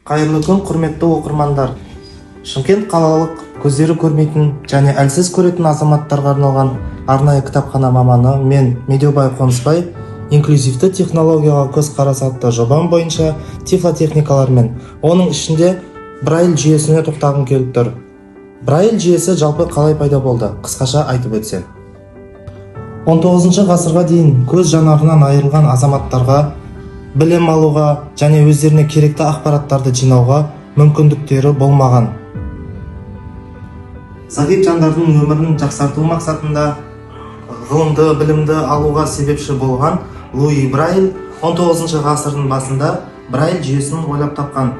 Қайырлы күн, құрметті оқырмандар! Шымкент қалалық көздері көрмейтін және әлсіз көретін азаматтарға арналған арнайы кітапхана маманы мен Медеубай Қонысбай инклюзивті технологияға көзқарас атты жобам бойынша тифлотехникалар мен оның ішінде Брайль жүйесіне тоқтағым келіп тұр. Брайль жүйесі жалпы қалай пайда болды, қысқаша айтып өтсем. 19 ғасырға дейін көз жанарынан айырылған азаматтарға білім алуға және өздеріне керекті ақпараттарды жинауға мүмкіндіктері болмаған. Зағип жандардың өмірін жақсарту мақсатында ғылымды, білімді алуға себепші болған Луи Брайль 19 ғасырдың басында Брайль жүйесін ойлап тапқан.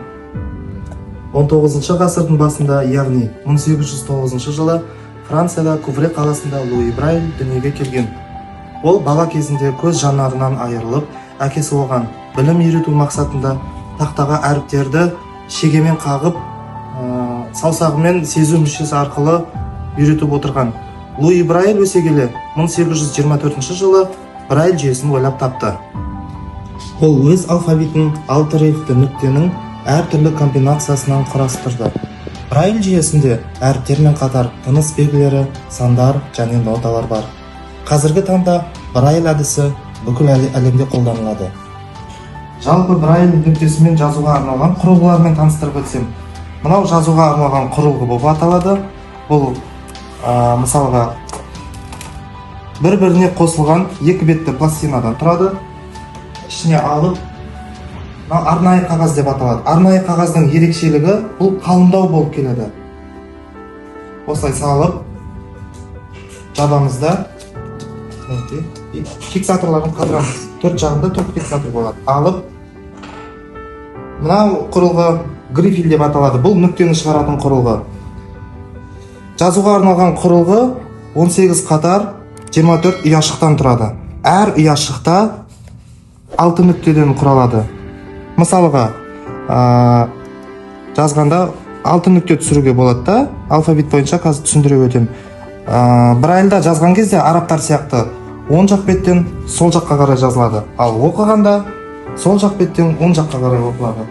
19 ғасырдың басында, яғни 1809 жылы Францияда Кувре қаласында Луи Брайль дүниеге келген. Ол бала кезінде көз жанарынан айырылып, әкесі оған білім үйрету мақсатында тақтаға әріптерді шегемен қағып, саусағымен сезу мүшесі арқылы үйретіп отырған. Луи Брайль өсе келе 1824 жылы Брайль жүйесін ойлап тапты. Ол өз алфавитін алты рельфті нүктенің әртүрлі комбинациясынан құрастырды. Брайль жүйесінде әріптермен қатар тыныс белгілері, сандар және ноталар бар. Қазіргі таңда Брайль әдісі бүкіл әлемде қолданылады. Жалпы Брайль нүктесімен жазуға арналған құрылғылармен таныстырып өтсем. Мынау жазуға арналған құрылғы болып аталады. Бұл мысалға бір-біріне қосылған екі бетті пластинадан тұрады. Ішіне алып, мынау арнайы қағаз деп аталады. Арнайы қағаздың ерекшелігі бұл қалыңдау болып келеді. Осылай салып жабамыз да, мінекей, и фиксаторларын қалдырамыз. Төрт жағында төрт фиксатор болады. Алып, мынау құрылғы грифель деп аталады. Бұл нүктені шығаратын құрылғы. Жазуға арналған құрылғы 18 қатар 24 ұяшықтан тұрады. Әр ұяшықта 6 нүктеден құралады. Мысалға, жазғанда 6 нүкте түсіруге болады да, алфавит бойынша қазір түсіндіре өтемін. Брайльда жазған кезде арабтар сияқты оң жақ беттен сол жаққа қарай жазылады, ал оқығанда сол жақ беттен оң жаққа қарай оқылады.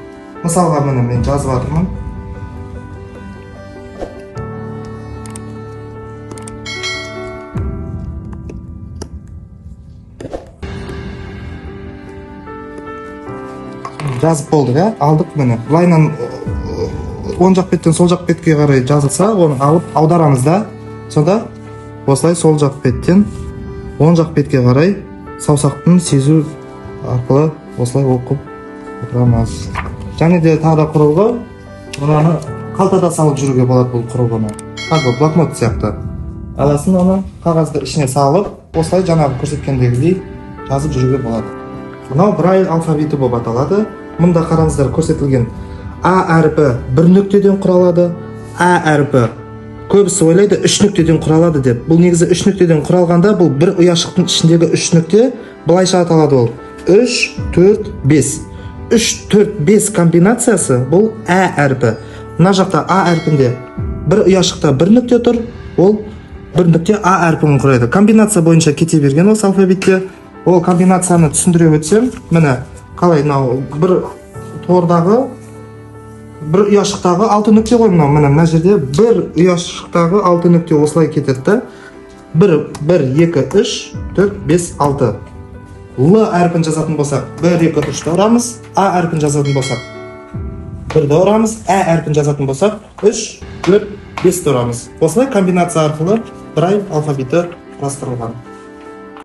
Мысалға, міне, мен жазып жатырмын. Жазып болдық, иә, алдық, міне, былайынан оң жақ беттен сол жақ бетке қарай жазылса, оны алып аударамыз да, сонда осылай сол жақ беттен оң жақ бетке қарай саусақтың сезу арқылы осылай оқып отырамыз. Және де тағы да құрылғы, мынаны қалтада салып жүруге болады. Бұл құрылғыны как бы блокнот сияқты аласың, оны қағазды ішіне салып, осылай жаңағы көрсеткендегідей жазып жүруге болады. Мынау Брайль алфавиті болып аталады. Мұнда қараңыздар, көрсетілген А әрпі бір нүктеден құралады. А әрпі, көбісі ойлайды үш нүктеден құралады деп. Бұл негізі үш нүктеден құралғанда, бұл бір ұяшықтың ішіндегі үш нүкте былайша аталады. Ол үш, төрт, бес, үш, төрт, бес комбинациясы бұл ә әрпі. Мына жақта А әрпінде бір ұяшықта бір нүкте тұр, ол бір нүкте А әрпін құрайды. Комбинация бойынша кете берген осы алфавитте. Ол комбинацияны түсіндіре өтсем, міне, қалай мынау бір тордағы, бір ұяшықтағы алты нүкте ғой мынау. Міне, мына жерде бір ұяшықтағы алты нүкте осылай кетеді да: бір, бір, екі, үш, төрт, бес, алты. Л әрпін жазатын болсақ, бір, екі, үшті ұрамыз. А әрпін жазатын болсақ, бірді ұрамыз. Ә әрпін жазатын болсақ, үш, төрт, бесті ұрамыз. Осылай комбинация арқылы Брайль алфавиті құрастырылған.